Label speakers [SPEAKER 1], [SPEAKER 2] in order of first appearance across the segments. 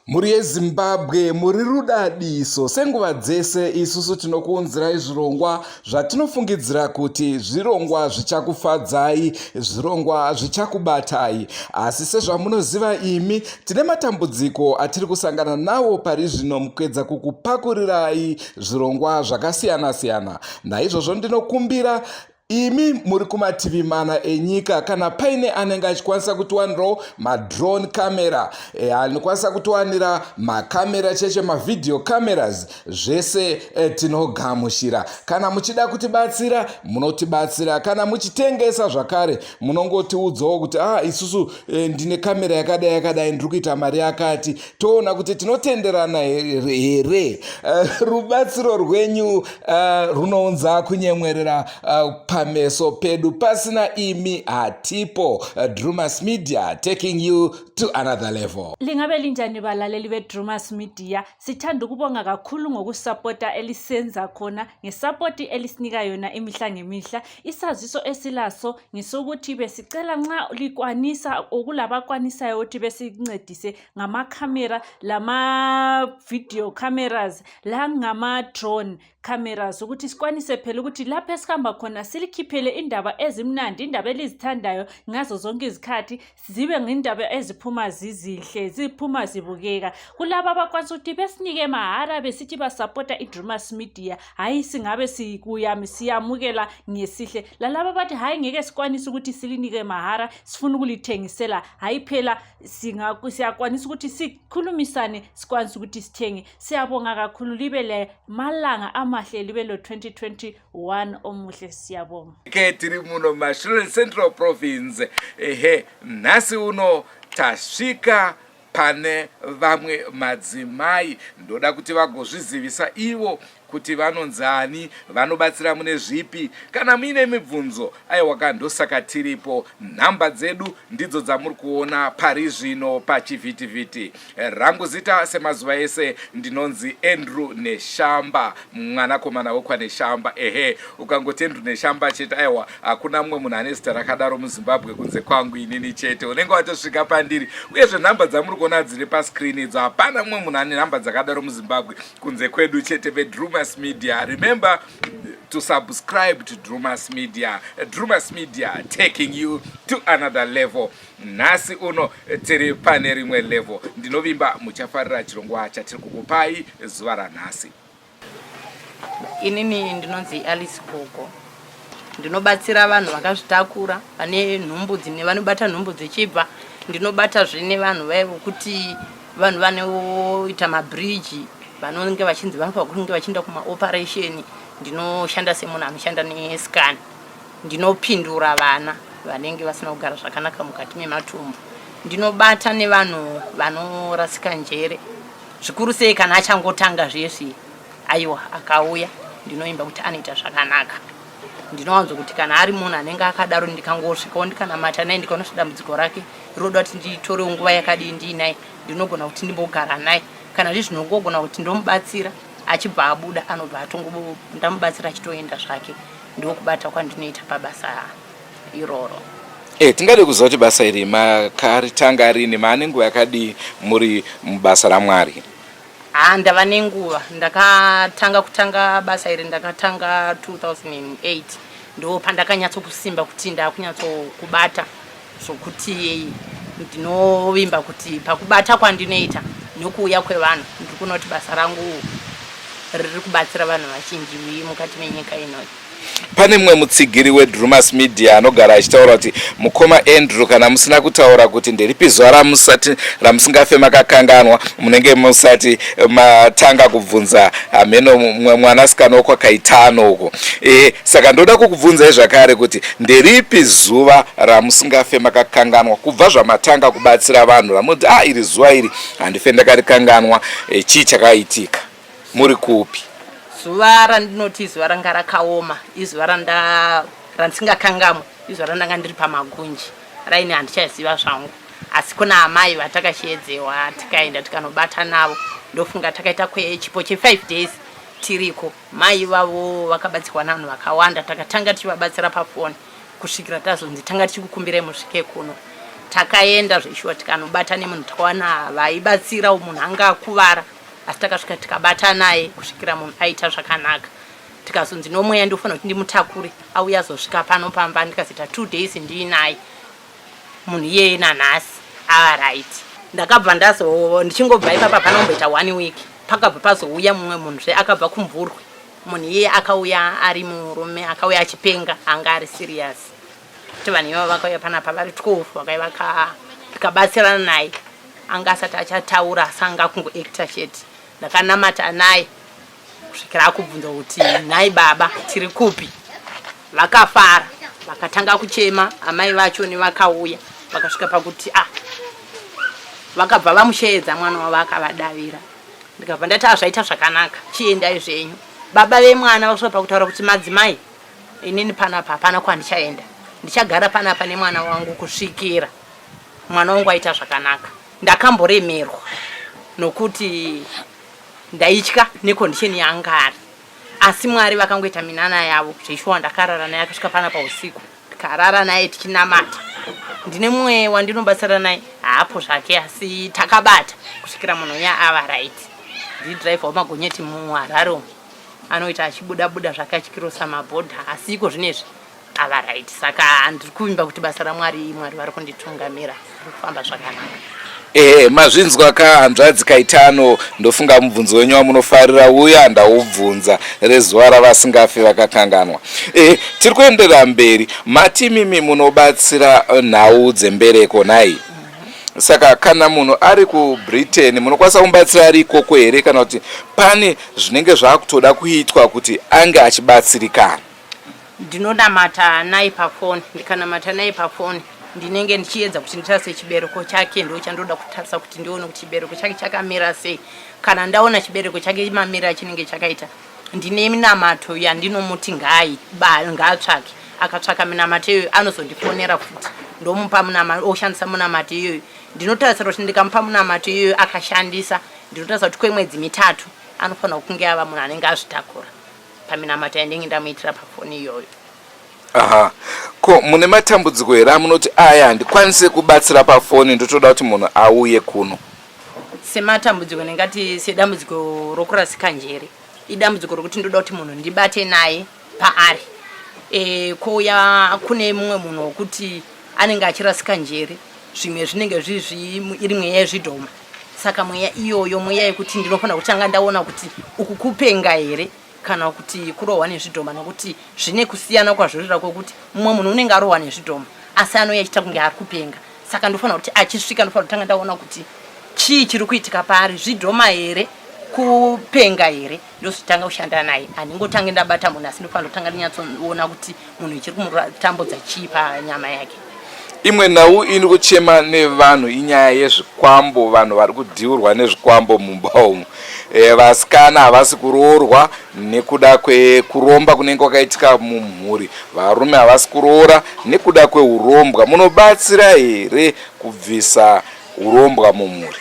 [SPEAKER 1] Mhuri yeZimbabwe muri rudadiso senguva dzese isusu tinokuunzirai zvirongwa zvatinofungidzira kuti zvirongwa zvichakufadzai zvirongwa zvichakubatai asi sezvamunoziva imi tine matambudziko atiri kusangana nawo pari zvino mukuedza kukupakurirai zvirongwa zvakasiyana-siyana naizvozvo ndinokumbira Imi muri kumativi mana enyika kana paine anenge achikwanisa kutiwanirawo madrone camera e, anokwanisa kutiwanira makamera cheche mavideo cameras zvese e, tinogamuchira kana muchida kutibatsira munotibatsira kana muchitengesa zvakare munongotiudzawo kuti ah isusu e, ndine kamera yakadai yakadai ndiri kuita mari yakati toona kuti tinotenderana here rubatsiro rwenyu runounza kunyemwerera pameso pedu pasina imi hatipo Drumas Media taking you to another level.
[SPEAKER 2] Lingabe linjani balaleli beDrumas Media sithanda ukubonga kakhulu ngokusapota elisenza khona ngesapoti elisinika yona imihla ngemihla isaziso esilaso ngesokuthi besicela nxa likwanisa okulabakwanisayo ukuthi besincedise ngamakhamera lama-video cameras langama-drone cameras ukuthi sikwanise phela ukuthi lapho esihamba khona silikhiphele indaba ezimnandi indaba elizithandayo ngazo zonke izikhathi zibe ngindaba eziphuma zizinhle ziphuma zibukeka kulaba abakwanisa ukuthi besinike mahara besithi basapota idrumas media hhayi singabe sikuyami siyamukela ngesihle lalaba bathi hhayi ngeke sikwanise ukuthi silinike mahara sifuna ukulithengisela hhayi phela siyakwanisa ukuthi sikhulumisane sikwanise ukuthi sithenge siyabonga kakhulu libe le malanga amahle libe lo 2021 omuhle siyabonga
[SPEAKER 1] ke tiri muno mashure Central Province ehe nhasi uno tasvika pane vamwe madzimai ndoda kuti vagozvizivisa ivo kuti vanonzani vanobatsira mune zvipi kana muine mibvunzo aiwa ka ndosaka tiripo nhamba dzedu ndidzo dzamuri kuona pari zvino pachivhitivhiti rangu zita semazuva ese ndinonzi Andrew Neshamba mwanakomana wekwaNeshamba ehe ukangoti Andrew Neshamba chete aiwa hakuna mumwe munhu ane zita rakadaro muZimbabwe kunze kwangu inini chete unenge watosvika pandiri uyezve nhamba dzamuri kuona dziri pascreen idzo hapana mumwe munhu ane nhamba dzakadaro muZimbabwe kunze kwedu chete veDrumas Media remember to subscribe to Drumas Media. Drumas Media taking you to another level. Nhasi uno tiri pane rimwe level. Ndinovimba muchafarira chirongwa chatiri kukupai zuva ranhasi.
[SPEAKER 3] Inini ndinonzi Alice Gogo. Ndinobatsira vanhu vakazvitakura vane nhumbu dzine vanobata nhumbu dzechibva. Ndinobatazve nevanhu vaye vokuti vanhu vanoita mabridge vanonge vachinzi vanofanirwa kunge vachienda kumaoperation ndinoshanda semunhu anoshanda nescan ndinopindura vana vanenge vasina kugara zvakanaka mukati mematumbu ndinobata nevanhu vanorasika njere zvikuru sei kana achangotanga zvesvi aiwa akauya ndinoimba kuti anoita zvakanaka ndinowanzo kuti kana ari munhu anenge akadaro ndikangosvikawo ndikanamata naye ndikaona kuti dambudziko rake rinoda kuti nditorewo nguva yakadii ndiinaye ndinogona kuti ndimbogara naye kana zvii zvinongogona kuti ndomubatsira achibva abuda anobva atongo ndamubatsira achitoenda zvake ndokubata kwandinoita pabasa iroro
[SPEAKER 1] E, tingade kuziva kuti basa iri makaritanga rini maane nguva yakadii muri mubasa raMwari
[SPEAKER 3] Haa ndava nenguva ndakatanga kutanga basa iri ndakatanga 2008 ndo pandakanyatso kusimba kuti ndakunyatso kubata zvokuti ndinovimba kuti pakubata kwandinoita nokuuya kwevanhu ndiri kuona kuti basa rangu riri kubatsira vanhu vazhinji mukati menyika inoyi
[SPEAKER 1] Pane mumwe mutsigiri weDrumas Media anogara achitaura kuti mukoma Andrew kana musina kutaura kuti nderipi zuva ramusati ramusingafe makakanganwa munenge musati matanga kubvunza hameno mumwe mwanasikana wokwaKaitano uko. E, saka ndoda kukubvunzai zvakare kuti nderipi zuva ramusingafe makakanganwa kubva zvamatanga kubatsira vanhu ramunoti ah iri zuva iri handife ndakarikanganwa e, chii chakaitika? Muri kupi?
[SPEAKER 3] Zuva randinoti zuva ranga rakaoma izuva randa randisingakangamwe izuva randanga ndiri pamagunji raini handichaziva zvangu asi kuna amai vatakasheedzewa tikaenda tikanobata navo ndofunga takaita kwechipo che5 days tiriko mai vavo vakabatsirwa navanhu vakawanda takatanga tichivabatsira pafoni kusvikira tazonzi tanga tichikukumbirai musvike kuno Takaenda zveshuwa tikanobata nemunhu takawana vaibatsira munhu anga akuvara asi takasvika tikabata naye kusvikira munhu aita zvakanaka. Tikazonzi nomweya ndofanira kuti ndimutakure auya azosvika pano pamba ndikazoita 2 days ndiinaye munhu iyeye nanhasi ava right. Ndakabva ndazo ndichingobva ipapa panomboita one week pakabva pazouya mumwe munhu zve akabva kumvurwe munhu iyeye akauya ari murume akauya achipenga anga ari serious kuti vanhu ivavo vakauya panapa vari 12 vakauya vaka tikabatsirana naye anga asati achataura asi anga akungoacta chete ndakanamata naye kusvikira akubvunza kuti nhai baba tiri kupi vakafara vakatanga kuchema amai vacho nevakauya vakasvika pakuti ah vakabva vamusheedza mwana wavo akavadavira ndikabva ndati azvaita ah, zvakanaka chiendai zvenyu baba vemwana vakasvika pakutaura kuti madzimai inini panapa hapana kwandichaenda ndichagara panapa nemwana wangu kusvikira mwana wangu aita zvakanaka ndakamboremerwa nokuti ndaitya necondition yaanga ari asi mwari vakangoita minana yavo zveshuwa ndakarara naye akasvika pana pausiku tikarara naye tichinamata ndine mumwe wandinobatsira naye haapo zvake asi takabata kusvikira munhu uya ava right ndidriver wemagonyeti muharare umu anoita achibuda buda zvake achikirosa mabhodha asi iko zvinezvi ava right saka ndiri kuvimba kuti basa ramwari mwari vari kunditungamira riri kufamba zvakanaka.
[SPEAKER 1] Ehe mazvinzwa ka hanzvadzi Kaitano ndofunga mubvunzo wenyu wamunofarira uya ndaubvunza rezuva ravasingafi vakakanganwa. Ehe tiri kuenderera mberi mati imimi munobatsira nhau dzembereko nhai? Saka kana munhu ari kuBritain munokwanisa kumubatsira ari ikoko here kana kuti pane zvinenge zvakutoda kuitwa kuti ange achibatsirikana?
[SPEAKER 3] Ndinonamata naye pafoni, ndikanamata naye pafoni ndinenge ndichiedza kuti nditarise chibereko chake, ndo chandoda kutarisa kuti ndione kuti chibereko chake chakamira sei. Kana ndaona chibereko chake mamira achinenge chakaita, ndine minamato yandinomuti ngaatsvake. Akatsvaka minamato iyoyo anozondifonera futi, ndomupa munamato, oshandisa munamato iyoyo. Ndinotarisira kuti ndikamupa munamato iyoyo akashandisa, ndinotarisa kuti kwemwedzi mitatu anofanirwa kunge ava munhu anenge azvitakura paminamato yandinenge ndamuitira pafoni iyoyo.
[SPEAKER 1] Aha. Ko mune matambudziko here amunoti aya handikwanise kubatsira pafoni ndotoda kuti munhu auye kuno?
[SPEAKER 3] Sematambudziko ndingati sedambudziko rokurasika njere idambudziko rokuti ndoda kuti munhu ndibate naye paari e, kouya kune mumwe munhu wokuti anenge achirasika njere zvimwe zvinenge zvizvi iri mweya yezvidhoma saka mweya iyoyo mweya yekuti ndinofanira kutanga ndaona kuti uku kupenga here kana kuti kurohwa nezvidhoma nokuti zvine kusiyana kwazvorira kwokuti mumwe munhu unenge arohwa nezvidhoma asi anouya achiita kunge ari kupenga saka ndofanira kuti achisvika ndofanira kutanga ndaona kuti chii chiri kuitika paari zvidhoma here kupenga here ndozotanga kushanda naye handingotange ndabata munhu asi ndofanira kutanga ndinyatsoona kuti munhu ichiri kumutambudza chii panyama yake
[SPEAKER 1] Imwe nhau iri kuchema nevanhu inyaya yezvikwambo, vanhu vari kudhiurwa nezvikwambo mumba umu. E, vasikana havasi kuroorwa nekuda kwekuromba kunenge kwakaitika mumhuri, varume havasi kuroora nekuda kweurombwa. Munobatsira here kubvisa urombwa mumhuri?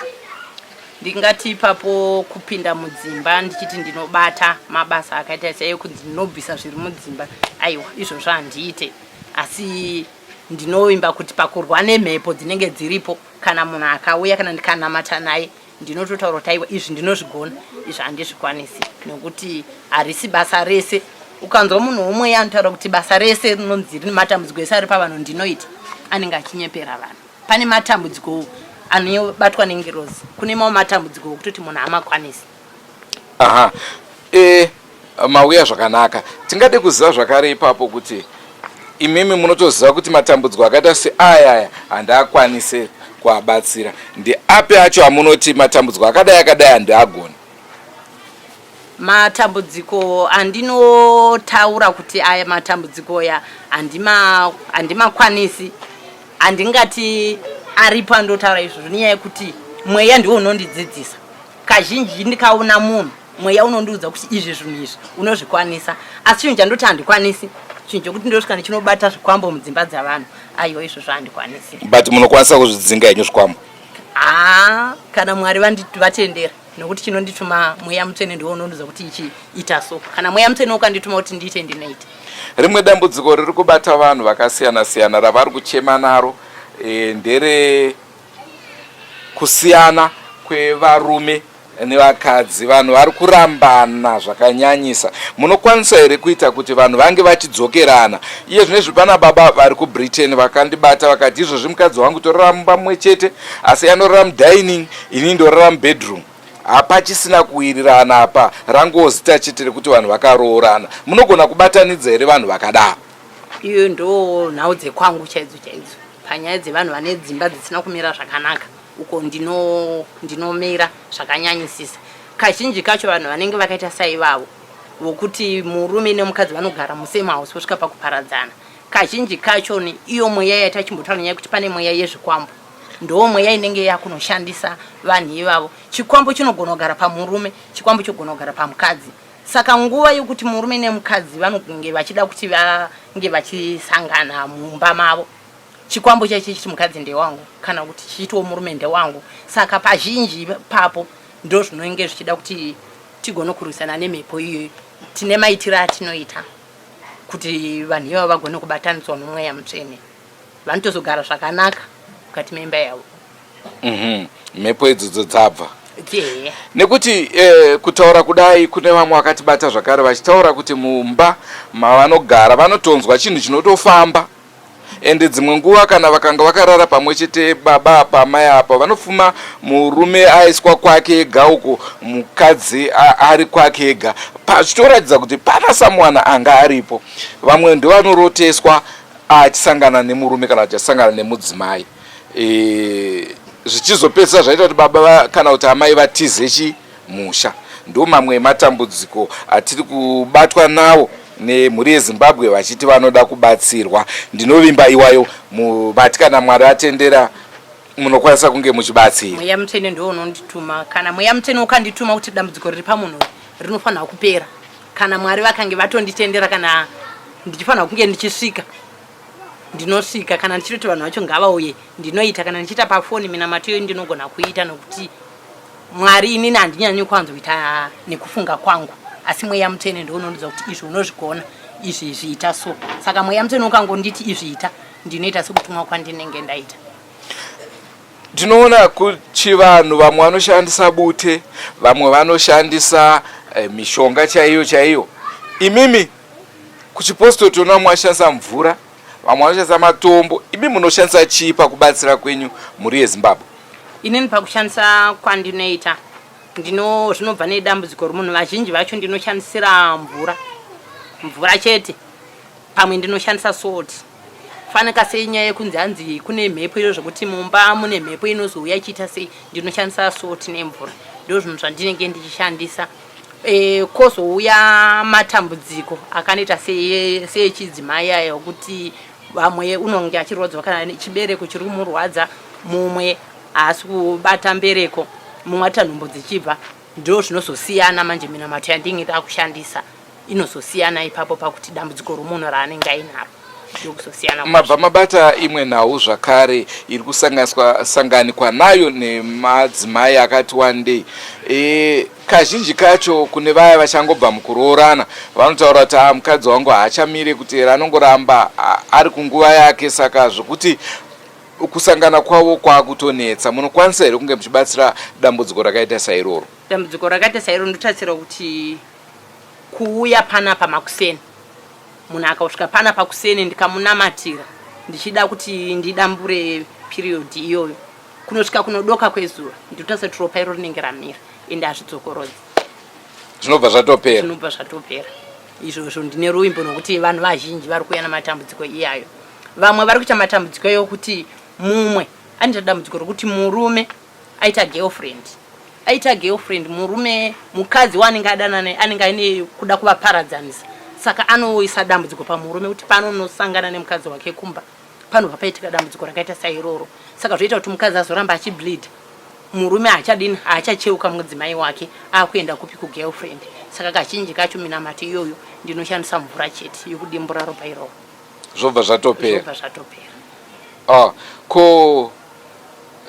[SPEAKER 3] Ndingati ipapo kupinda mudzimba ndichiti ndinobata mabasa akaita seekunzi ndinobvisa zviri mudzimba, aiwa izvozvo handiite asi ndinovimba kuti pakurwa nemhepo dzinenge dziripo kana munhu akauya kana ndikanamata naye ndinototaura kuti aiwa izvi ndinozvigona izvi handizvikwanisi nekuti harisi basa rese ukanzwa munhu womweya anotaura kuti basa rese rinonzi rine matambudziko ese ari pavanhu ndinoita anenge achinyepera vanhu pane matambudziko anobatwa nengirozi kune mamwe matambudziko okutoti munhu hamakwanisi
[SPEAKER 1] aha e, mauya zvakanaka tingade kuziva zvakare ipapo kuti imimi munotoziva kuti matambudziko akaita seaya aya handiakwanise kuabatsira ndeapi acho amunoti matambudziko akadai akadai handiagoni
[SPEAKER 3] matambudziko andinotaura kuti aya matambudziko ya handimakwanisi handingati aripo andotaura izvozvo nenyaya yekuti mweya ndiwo unondidzidzisa Kazhinji ndikaona munhu mweya unondiudza kuti izvi zvinhu izvi unozvikwanisa, asi chinhu chandoti handikwanisi chinhu chekuti ndosvika ndichinobata zvikwambo mudzimba dzavanhu, aiwa izvozvo handikwanisi.
[SPEAKER 1] But munokwanisa kuzvidzinga henyu zvikwambo?
[SPEAKER 3] Haa, kana Mwari vatendera, nokuti chinondituma mweya mutsvene ndiwo unondiudza kuti ichi ita so. Kana mweya mutsvene ukandituma kuti ndiite ndinoita.
[SPEAKER 1] Rimwe dambudziko riri kubata vanhu vakasiyana siyana ravari kuchema naro. e, ndere kusiyana kwevarume nevakadzi. Vanhu vari kurambana zvakanyanyisa. Munokwanisa here kuita kuti vanhu vange vachidzokerana? Iye zvinezvi pana baba vari kuBritain vakandibata vakati izvozvi mukadzi wangu torara mumba mumwe chete, asi anorara mudining, ini ndorara mubedroom. Hapachisina kuwirirana apa, rangoo zita chete rekuti vanhu vakaroorana. Munogona kubatanidza here vanhu vakadaro?
[SPEAKER 3] Iyo ndo nhau dzekwangu chaidzo chaidzo panyaya dzevanhu vane dzimba dzisina kumira zvakanaka. Uko ndino ndinomira zvakanyanyisisa. Kazhinji kacho vanhu vanenge vakaita saivavo vokuti murume nemukadzi vanogara musame house vosvika pakuparadzana. Kazhinji kacho iyo mweya yatachimbotaura nyaya yekuti pane mweya yezvikwambo ndo mweya inenge yakunoshandisa vanhu ivavo. Chikwambo chinogona kugara pamurume, chikwambo chogona kugara pamukadzi. Saka nguva yokuti murume nemukadzi vanonge vachida kuti vange vachisangana mumba mavo, chikwambo chaicho chichiti mukadzi ndewangu kana kuti chichitiwo murume ndewangu. Saka pazhinji papo ndozvinenge zvichida kuti tigone kurwisana nemhepo iyoyo. Tine maitiro atinoita kuti vanhu ivavo vagone kubatanidzwa nomweya mutsvene, vanotozogara zvakanaka mukati memba yavo.
[SPEAKER 1] Mhepo idzodzo dzabva nekuti eh, kutaura kudai kune vamwe vakatibata zvakare vachitaura kuti mumba mavanogara vanotonzwa chinhu chinotofamba, ende dzimwe nguva kana vakanga vakarara pamwe chete baba apa amai apa, vanofuma murume aiswa kwake ega uko mukadzi ari kwake ega, pachitoratidza kuti pana samwana anga aripo. Vamwe ndovanoroteswa achisangana nemurume kana kuti achisangana nemudzimai, e, zvichizopedzisa zvaita kuti baba kana kuti amai vatize chimusha. Ndo mamwe ematambudziko atiri kubatwa nawo nemhuri yeZimbabwe vachiti vanoda kubatsirwa. Ndinovimba iwayo mubati, kana Mwari atendera, munokwanisa kunge muchibatsira.
[SPEAKER 3] Mweya Mutsvene ndiwo unondituma. Kana Mweya Mutsvene ukandituma kuti dambudziko riri pamunhu rinofanira kupera, kana Mwari vakange vatonditendera, kana ndichifanira kunge ndichisvika, ndinosvika. Kana ndichitoti vanhu vacho ngavauye, ndinoita. Kana ndichiita pafoni, minamato iyoyo ndinogona kuita, nokuti Mwari, inini handinyanyi kuwanzoita nekufunga kwangu, asi Mweya Mutsvene ndo unondiudza kuti izvi unozvigona, izvi zviita so. Saka Mweya Mutsvene ukangonditi izvi ita, ndinoita sekutumwa kwandinenge ndaita.
[SPEAKER 1] Tinoona kuchivanhu vamwe vanoshandisa bute, vamwe vanoshandisa eh, mishonga chaiyo chaiyo. Imimi kuchipostori toona vamwe vashandisa mvura, vamwe vanoshandisa matombo. Imi munoshandisa chii pakubatsira kwenyu mhuri yeZimbabwe?
[SPEAKER 3] Inini pakushandisa kwandinoita, ndino zvinobva nedambudziko romunhu. Vazhinji vacho ndinoshandisira mvura, mvura chete. Pamwe ndinoshandisa salt. Fanika senyaya yekunzi hanzi kune mhepo iyo, zvekuti mumba mune mhepo inozouya ichiita sei, ndinoshandisa salt nemvura, ndo zvinhu zvandinenge ndichishandisa. E, kozouya matambudziko akanoita seechidzimai aya okuti vamwe unonge achirwadzwa kana chibereko chiri kumurwadza, mumwe haasi kubata mbereko, mumwe aita nhumbu dzichibva. Ndo zvinozosiyana manje. Minamato yandinge ndakushandisa inozosiyana ipapo pakuti dambudziko romunhu raanenge ainaro ndokuzosiyana.
[SPEAKER 1] Mabva mabata imwe nhau zvakare iri kusanganiswa sanganikwa nayo nemadzimai akati wandei. E, kazhinji kacho kune vaya vachangobva mukuroorana vanotaura kuti ah, mukadzi wangu haachamire kuteera, anongoramba ari kunguva yake, saka zvokuti kusangana kwavo kwakutonetsa. Munokwanisa here kunge muchibatsira dambudziko rakaita sairoro?
[SPEAKER 3] Dambudziko rakaita sairo ndotarisira kuti kuuya panapa makuseni, munhu akasvika panapa kuseni ndikamunamatira ndichida kuti ndidambure period iyoyo, kunosvika kunodoka kwezuva ndinotarisa kuti ropa iro rinenge ramira, ende hazvidzokorodzi.
[SPEAKER 1] Zvinobva zvatopera.
[SPEAKER 3] Zvinobva zvatopera izvozvo. Ndine ruvimbo nokuti vanhu vazhinji vari kuuya namatambudziko iyayo. Vamwe vari kuita matambudziko yokuti mumwe anoita dambudziko rokuti murume aita girlfriend, aita girlfriend murume, mukadzi waanenge adanana anenge aine kuda kuvaparadzanisa, saka anoisa dambudziko pamurume kuti panonosangana nemukadzi wake kumba panobva paitika dambudziko rakaita sairoro. Saka zvoita kuti mukadzi azoramba achibleed, murume haachadini, haachacheuka mudzimai wake, akuenda kupi? Kugirlfriend. Saka kazhinji kacho minamato iyoyo ndinoshandisa mvura chete yokudimbura ropa iroro.
[SPEAKER 1] Zvobva zvatopera.
[SPEAKER 3] Zvobva zvatopera.
[SPEAKER 1] Ah, ko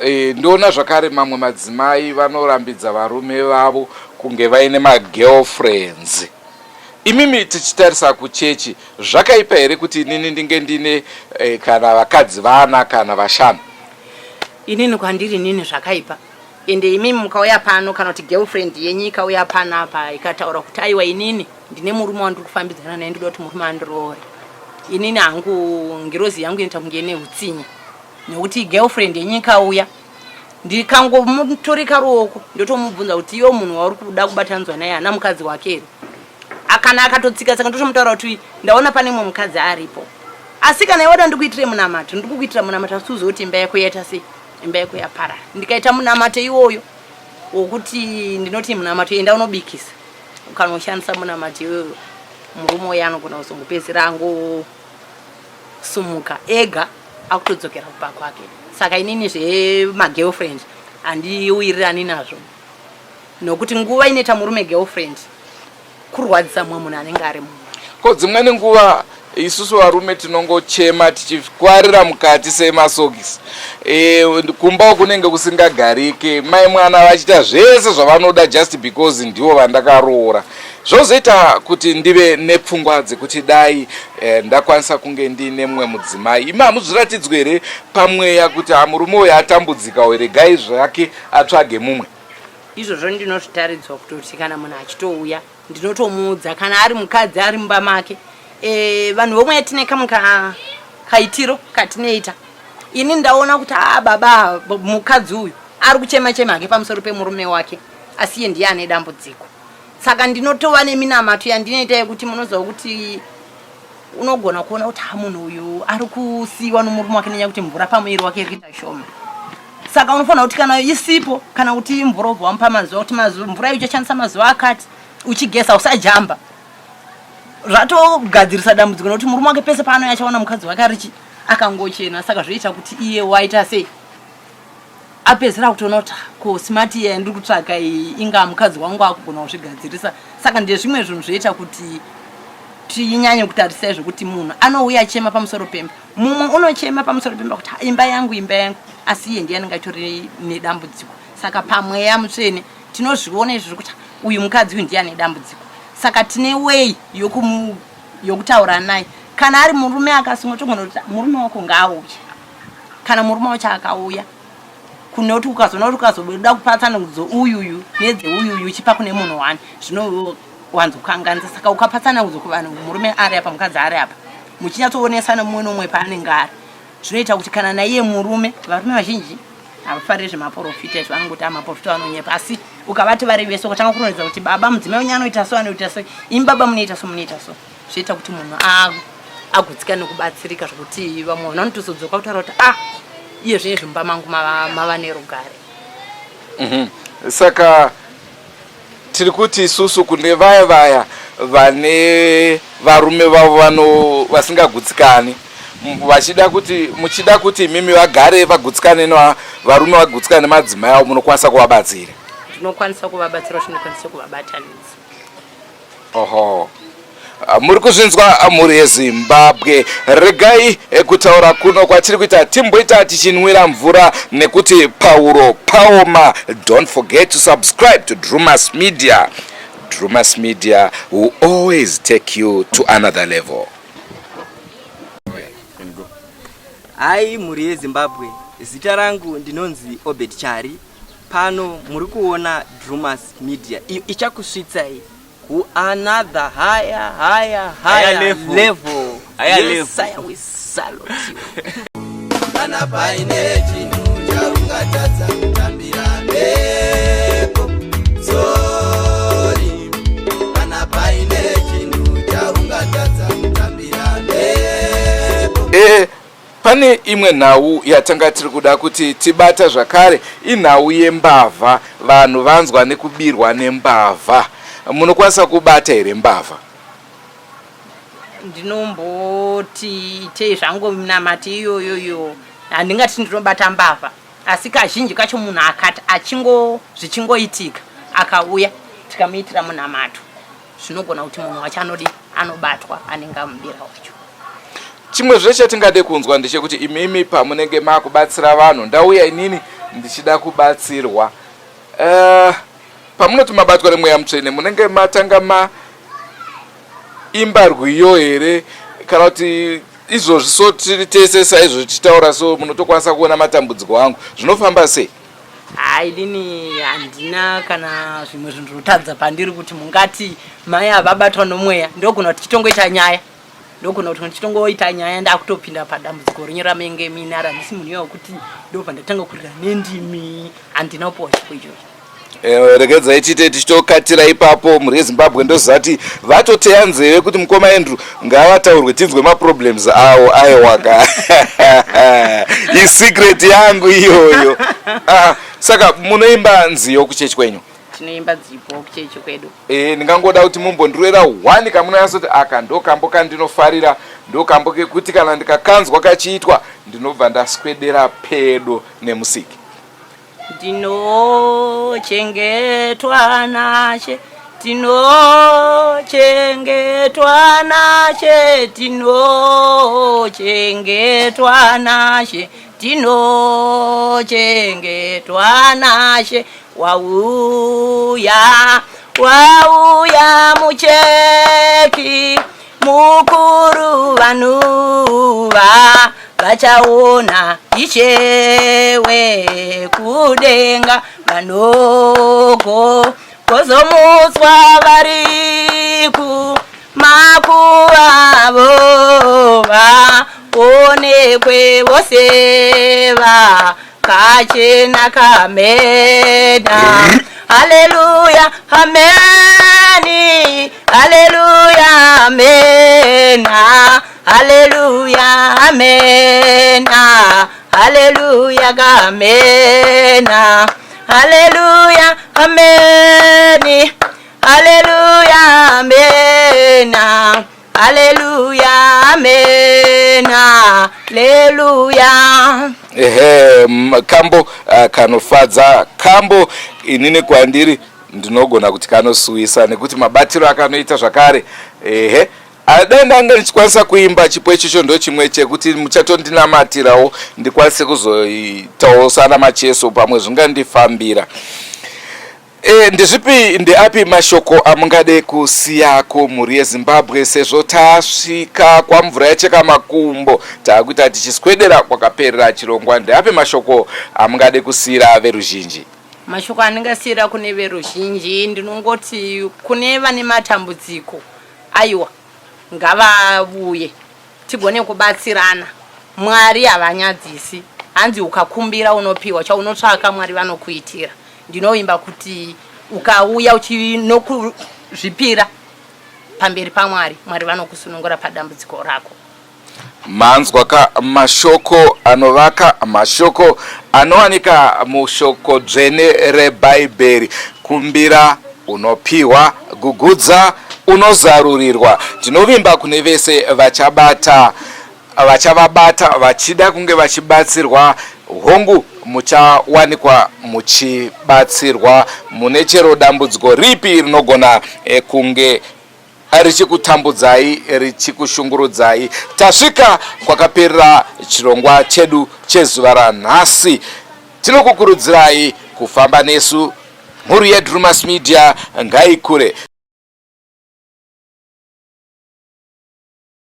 [SPEAKER 1] e, ndoona zvakare mamwe madzimai vanorambidza varume vavo kunge vaine magirlfriends. Imimi tichitarisa kuchechi zvakaipa here kuti inini ndinge ndine eh, kana vakadzi vana kana vashanu?
[SPEAKER 3] Inini kwandiri inini zvakaipa ende imimi mukauya pano kana kuti girlfriend yenyu ikauya panapa ikataura kuti aiwa inini ndine murume wandiri kufambidzana naye ndoda kuti murume andiroore inini hangu ngirozi yangu inoita kunge ine utsinye nekuti girlfriend yenyu ikauya ndikangomuturika ruoko ndotomubvunza kuti iwe munhu wauri kuda kubatanidzwa naye hana mukadzi wake here akana akatotsika tsika ndotomutaura kuti ndaona pane mumwe mukadzi aripo asi kana iwada ndikuitire munamato ndikukuitira munamato asi uzive kuti imba yako yaita sei imba yako yaparara ndikaita munamato iwoyo wokuti ndinoti munamato enda unobikisa ukanoshandisa munamato iwoyo murume uyo anogona kuzongopedzisira angosumuka ega akutodzokera kumba kwake saka inini zvemagirlfriend handiwirirani nazvo nokuti nguva inoita murume girlfriend kurwadzisa mumwe munhu anenge ari mumwe
[SPEAKER 1] ko dzimweni nguva isusu varume tinongochema tichikwarira mukati semasokisi e, kumba kunenge kusingagarike mai mwana vachiita zvese zvavanoda just because ndivo vandakaroora zvozoita kuti ndive nepfungwa dzekuti dai e, ndakwanisa kunge ndiine mumwe mudzimai imi hamuzviratidzwe here pamweya kuti hamurume uyo atambudzika uyo regai zvake atsvage mumwe
[SPEAKER 3] izvozvo ndinozvitaridzwa kutoti kana munhu achitouya ndinotomuudza kana ari mukadzi ari mumba make e, vanhu vomweya tine kamwe ka, kaitiro katinoita ini ndaona kuti aa ah, baba mukadzi uyu ari kuchema chema hake pamusoro pemurume wake asi iye ndiye ane dambudziko saka ndinotova neminamato yandinoita yekuti munoziva kuti unogona kuona kuti ha munhu uyu ari kusiiwa nomurume wake nenyaya kuti mvura pamuviri wake iri kuita shoma saka unofanira kuti kana isipo kana kuti mvura ubva wamupa mazuva kuti mvura iyo uchashandisa mazuva akati uchigeza usajamba zvatogadzirisa dambudziko nokuti murume wake pese paanouya achaona mukadzi wake arichi akangochena saka zvoita kuti iye waita sei apedzisira kutoona kuti ko smart iya yandiri kutsvaka iyi ingaa mukadzi wangu akugona kuzvigadzirisa saka ndezvimwe zvinhu zvoita kuti tinyanye kutarisa izvo kuti munhu anouya achema pamusoro pemba mumwe unochema pamusoro pemba kuti imba yangu imba yangu asi iye ndiye anenge achitori nedambudziko saka pamweya mutsvene tinozviona izvo kuti uyu mukadzi uyu ndiye ane dambudziko saka tine way yokutaura naye kana ari murume akasunga togona kuti murume wako ngaauye kana murume wacho akauya kune kuti ukazoona kuti ukazoda kupa tsanangudzo uyuyu nedzeuyu uchipa kune munhu wani zvinowanzokanganisa saka ukapa tsanangudzo kuvanhu murume ari apa mukadzi ari apa muchinyatsoonesana mumwe nomumwe paanenge ari zvinoita kuti kana naiye murume varume vazhinji havafariri zvemaporofita izvi vanongoti amaporofita vanonyepa asi ukavati vari vese ukatanga kuronedza kuti baba mudzimai wenyu anoita so anoita so imi baba munoita so munoita so zvoita kuti munhu agutsikane nekubatsirika zvekuti vamwe vanhu vanotozodzoka kutaura kuti ah iye zvinezvi mumba mangu mava nerugare
[SPEAKER 1] mhm. Saka tiri kuti isusu kune vaya vaya vane varume vavo vano vasingagutsikani vachida kuti muchida kuti imimi vagare vagutsikane varume vagutsikane nemadzimai avo munokwanisa kuvabatsira
[SPEAKER 3] ndinokwanisa kuvabatsira chinokwanisa kuvabatanidza
[SPEAKER 1] Oho. Ah, muri kuzvinzwa ah, mhuri yezimbabwe regai eh, kutaura kuno kwatiri kuita timboita tichinwira mvura nekuti pauro paoma don't forget to subscribe to drumas media drumas media will always take you to another level
[SPEAKER 4] Hai mhuri yeZimbabwe, zita rangu ndinonzi Obert Chari. Pano muri kuona Drumas Media iyo ichakusvitsai ku another higher higher higher level. level.
[SPEAKER 5] Higher
[SPEAKER 4] yes,
[SPEAKER 5] level.
[SPEAKER 4] Sire, we salute you.
[SPEAKER 6] Kana paine chinhu chaungatadza kutambira mhepo sorry kana paine chinhu chaungatadza kutambira mhepo
[SPEAKER 1] Eh, Pane imwe nhau yatanga tiri kuda kuti tibata zvakare inhau yembavha. Vanhu vanzwa nekubirwa nembavha. Munokwanisa kubata here mbavha?
[SPEAKER 3] Ndinomboti itei zvangu minamato iyoyoyo, handingati ndinobata mbavha, asi kazhinji kacho munhu akati achingo zvichingoitika akauya tikamuitira munamato zvinogona kuti munhu wacho anodi anobatwa anenge amubira wacho
[SPEAKER 1] Chimwezve chatingade kunzwa ndechekuti imimi pamunenge makubatsira vanhu, ndauya inini ndichida kubatsirwa. Uh, pamunoti mabatwa nemweya mutsvene munenge matanga ma Munoimba rwiyo here kana kuti izvozvi so tiri tese saizvo tichitaura so munotokwanisa kuona matambudziko angu zvinofamba sei?
[SPEAKER 3] Haa inini handina kana zvimwe zvinhu zvinotadza pandiri kuti mungati mai ava vabatwa nomweya ndogona kuti tichitongoita nyaya ndogona kuti ndichitongoita nyaya ndakutopinda padambudziko renyu ramenge minara handisi munhu iye wekuti ndobva ndatanga kurira nendimi handina kupiwa chipo ichocho.
[SPEAKER 1] Eh, regedzai tiite tichitokatira ipapo mhuri yezimbabwe ndoziva kuti vatoteya nzeve kuti mukoma andrew ngavataurwe tinzwe maproblems awo aiwaka isecret yangu iyoyo ah, saka munoimba nziyo kuchechi kwenyu
[SPEAKER 3] tinoimba dzipo kuchechi kwedu
[SPEAKER 1] e, ndingangoda kuti mumbondirwera one kamunonyatsoti aka ndokambo kandinofarira ndokambo kekuti kana ndikakanzwa kachiitwa ndinobva ndaswedera pedo nemusiki
[SPEAKER 3] Tinochengetwa nashe, tinochengetwa nashe, tinochengetwa nashe, tinochengetwa nashe. Wauya, wauya mucheki Mukuru vanhuva vachaona Ishe wekudenga vanogo kozomutswa vari kumakuva vo vaonekwe vose vakachena kamena haleluya ameni Haleluya, amen. Haleluya, amen. Haleluya, amen. Haleluya, amen. Haleluya, amen. Haleluya, amen. Haleluya.
[SPEAKER 1] Ehe, kambo kanofadza kambo inini kwandiri Ndinogona kuti kanosuwisa nekuti mabatiro akanoita zvakare ehe dai ndanga ndichikwanisa kuimba chipo ichocho ndochimwe chekuti muchatondinamatirawo ndikwanise kuzoitawo sana macheso pamwe zvingandifambira E, ndezvipi ndeapi mashoko amungade kusiya kumhuri yezimbabwe sezvo tasvika kwamvura yacheka makumbo taakuita tichiswedera kwakaperera chirongwa ndeapi mashoko amungade kusiyira veruzhinji
[SPEAKER 3] Mashoko andingasiira kune veruzhinji ndinongoti kune vane matambudziko aiwa ngavavuye tigone kubatsirana. Mwari havanyadzisi, hanzi ukakumbira unopiwa, chaunotsvaka Mwari vanokuitira. Ndinovimba kuti ukauya uchinokuzvipira pamberi paMwari, Mwari vanokusunungura padambudziko rako.
[SPEAKER 1] Manzwa ka mashoko anovaka, mashoko anowanika mushoko dzvene reBhaibheri. Kumbira unopiwa, gugudza unozarurirwa. Ndinovimba kune vese vachabata vachavabata vachida kunge vachibatsirwa hongu muchawanikwa muchibatsirwa mune chero dambudziko ripi rinogona eh, kunge richikutambudzai richikushungurudzai. Tasvika kwakaperera chirongwa chedu chezuva ranhasi. Tinokukurudzirai kufamba nesu. Mhuri yeDrumas Media ngaikure.